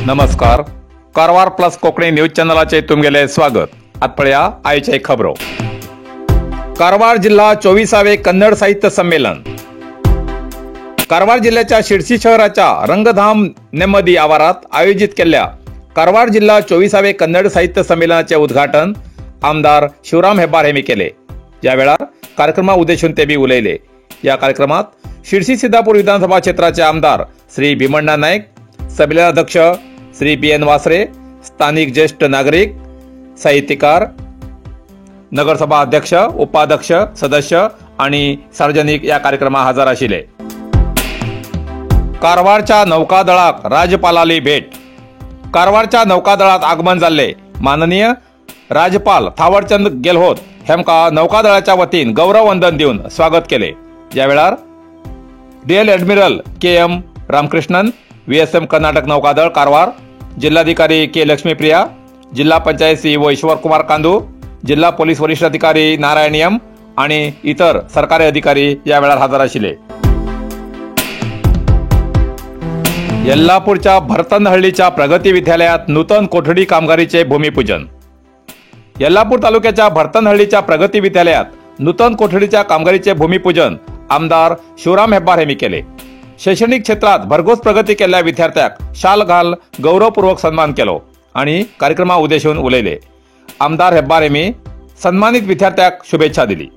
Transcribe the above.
नमस्कार, Karwar plus Konkani news चॅनलाचे तुमगेले स्वागत. आत पळया आयचे खबरो. कारवार जिल्हा 24वे कन्नड साहित्य संमेलन. कारवार जिल्ह्याच्या शिरसी शहराच्या रंगधाम नेमदी आवारात आयोजित केल्ल्या कारवार जिल्हा 24वे कन्नड साहित्य संमेलनाचे उद्घाटन आमदार शिवराम हेब्बार हेमी केले. या वेळार कार्यक्रमा उद्देशून ते बी उलयले. या कार्यक्रमात शिरसी सिद्धापूर विधानसभा क्षेत्राचे आमदार श्री भीमण्णा नाईक, संमेलनाध्यक्ष श्री बी एन वासरे, स्थानिक ज्येष्ठ नागरिक, साहित्यकार, नगरसभा अध्यक्ष, उपाध्यक्ष, सदस्य आणि सार्वजनिक या कार्यक्रमा हजर आशिल्ले. कारवारच्या नौकादळाक राज्यपालाली भेट. कारवारच्या नौकादळात आगमन जाल्ले माननीय राज्यपाल थावरचंद गेहलोत हेमका नौकादळाच्या वतीन गौरववंदन दिवन स्वागत केले. या वेळार rear admiral K M Ramakrishnan, VSM Karnataka नौकादळ Karwar, जिल्हाधिकारी के लक्ष्मीप्रिया, जिल्हा पंचायत सीईओ ईश्वर कुमार कांदू, जिल्हा पोलीस वरिष्ठ अधिकारी नारायण एम आणि इतर सरकारी अधिकारी या वेळार हजर आशिल्ले. येल्लापूरच्या भरतनहळ्ळीच्या प्रगती विद्यालयात नूतन कोठडी कामगारीचे भूमिपूजन. येल्लापूर तालुक्याच्या भरतनहळ्ळीच्या प्रगती विद्यालयात नूतन कोठडीच्या कामगिरीचे भूमिपूजन आमदार शिवराम हेब्बार यांनी केले. शैक्षणिक क्षेत्रात भरघोस प्रगती केल्ल्या विद्यार्थ्याक शाल घाल गौरवपूर्वक सन्मान केलो आणि कार्यक्रमा उद्देशून उलयले. आमदार हेब्बार यांनी सन्मानित विद्यार्थ्याक शुभेच्छा दिली.